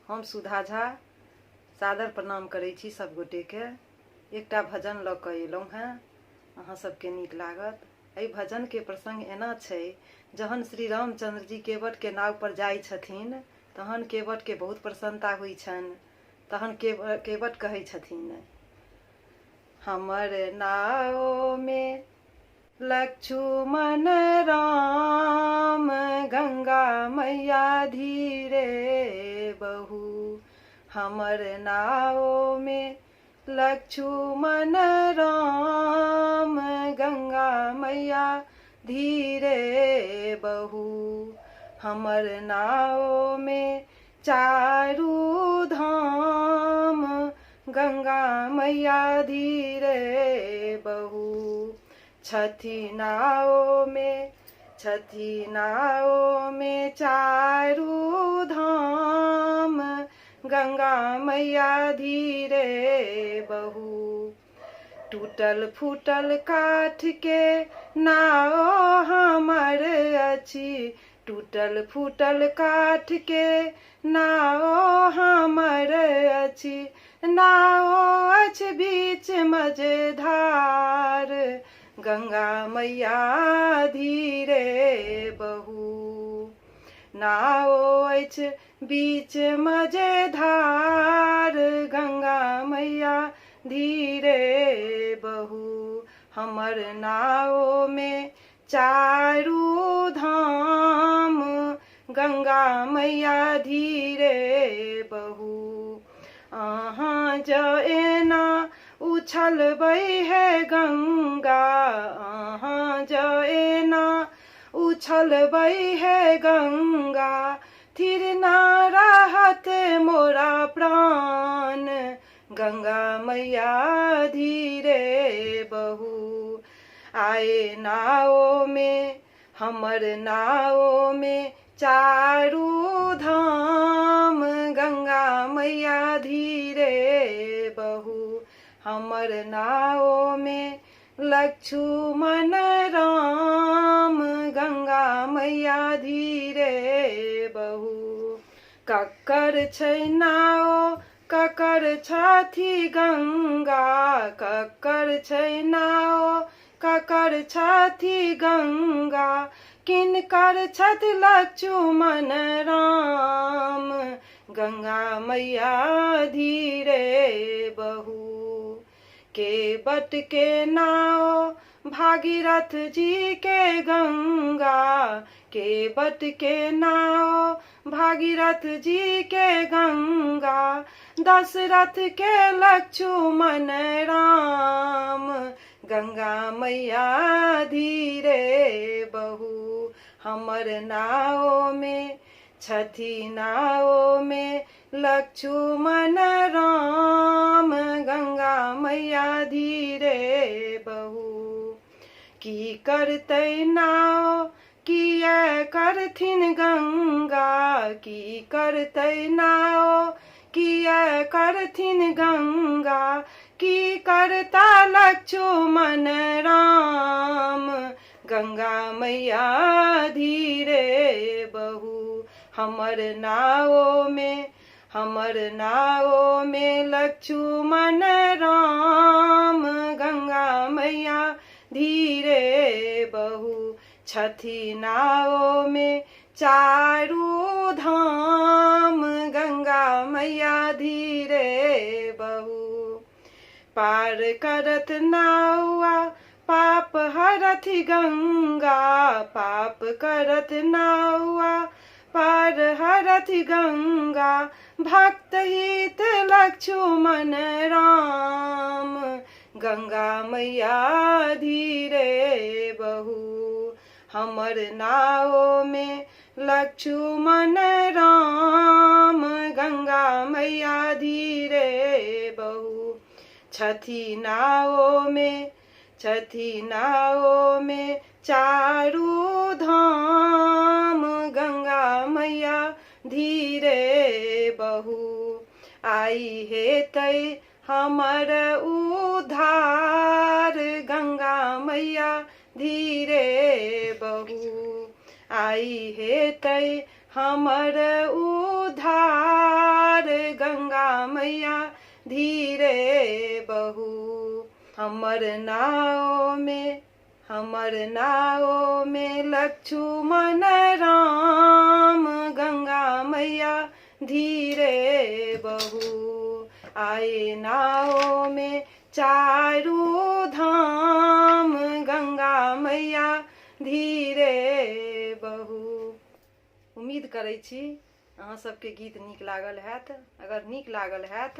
हम सुधा झा सादर प्रणाम करै छी सब गोटेके। एकटा भजन लऽ कऽ एलहुँ हेँ, अहाँ सबके नीक लागत। एहि भजनके प्रसंग एना छै, जहन श्री रामचंद्र जी केवटके नाव पर जाइ छथिन तहन केवटके बहुत प्रसन्नता होइ छनि। तहन केवट कहै छथिन, हमर नावमे लक्ष्मण राम गंगा मैया धीरे बहु। हमर नाव में लक्ष्मण राम गंगा मैया धीरे बहु। हमर नाव में चारू धाम गंगा मैया धीरे बहु। छथि नाव में, छथि नाव में चारू धाम गंगा मैया धीरे बहु। टूटल फूटल काठ के नाव हमर अछि, टूटल फूटल काठ के नाव हमर अछि। नाव अछि बीच मझधार गंगा मैया धीरे बहु। नाव अछि बीच मझधार गंगा मैया धीरे बहु। हमर नाव में चारू धाम गंगा मैया धीरे बहु। अहाँ ज एना उछलबै है गंगा, अहाँ ज एना उछलबै है गंगा, थिर ना रहत मोरा प्राण गंगा मैया धीरे बहु। आए नाव में, हमर नाव में चारू धाम गंगा मैया धीरे बहु। हमर नाव में लक्ष्मण राम गंगा मैया धीरे बहु। ककर छै नाव ककर छथि गंगा, ककर छै नाव ककर छथि गंगा, किनकर छथि लक्ष्मण राम गंगा मैया धीरे बहु। केवट के नाव भागीरथ जी के गंगा, केवट के नाव भागीरथ जी के गंगा, दशरथ के लक्ष्मण राम गंगा मैया धीरे बहु। हमर नाव में छथि नाव में लक्ष्मण राम गंगा मैया धीरे बहु। की करतै नाव किया करथिन गंगा, की करतै नाव किया करथिन गंगा, की करता लक्ष्मण राम गंगा मैया धीरे बहु। हमर नाव में, हमर नाव में लक्ष्मण राम गंगा मैया धीरे बहु। छथि नाव में चारू धाम गंगा मैया धीरे बहु। पार करत नावा पाप हरथि गंगा, पाप करत नावा पार हरथि गंगा, भक्त हित लक्ष्मण राम गंगा मैया धीरे बहु। हमर नाव में लक्ष्मण राम गंगा मैया धीरे बहु। छथि नाव में, छथि नाव में चारू धाम गंगा मैया धीरे बहु। आई हेतै हमर उद्धार गंगा मैया धीरे बहु। आई हेतै हमर उद्धार मैया धीरे बहू। हमर नाव में, हमर नाव में लक्ष्मण राम, गंगा मैया धीरे बहू। आए नाव में चारू धाम, गंगा मैया धीरे बहू। उम्मीद करै छी अहाँ सबके गीत नीक लागल हैत। अगर नीक लागल हैत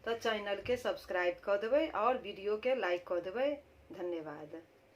तऽ चैनलके सब्सक्राइब कऽ देबै आओर वीडियोके लाइक कऽ देबै। धन्यवाद।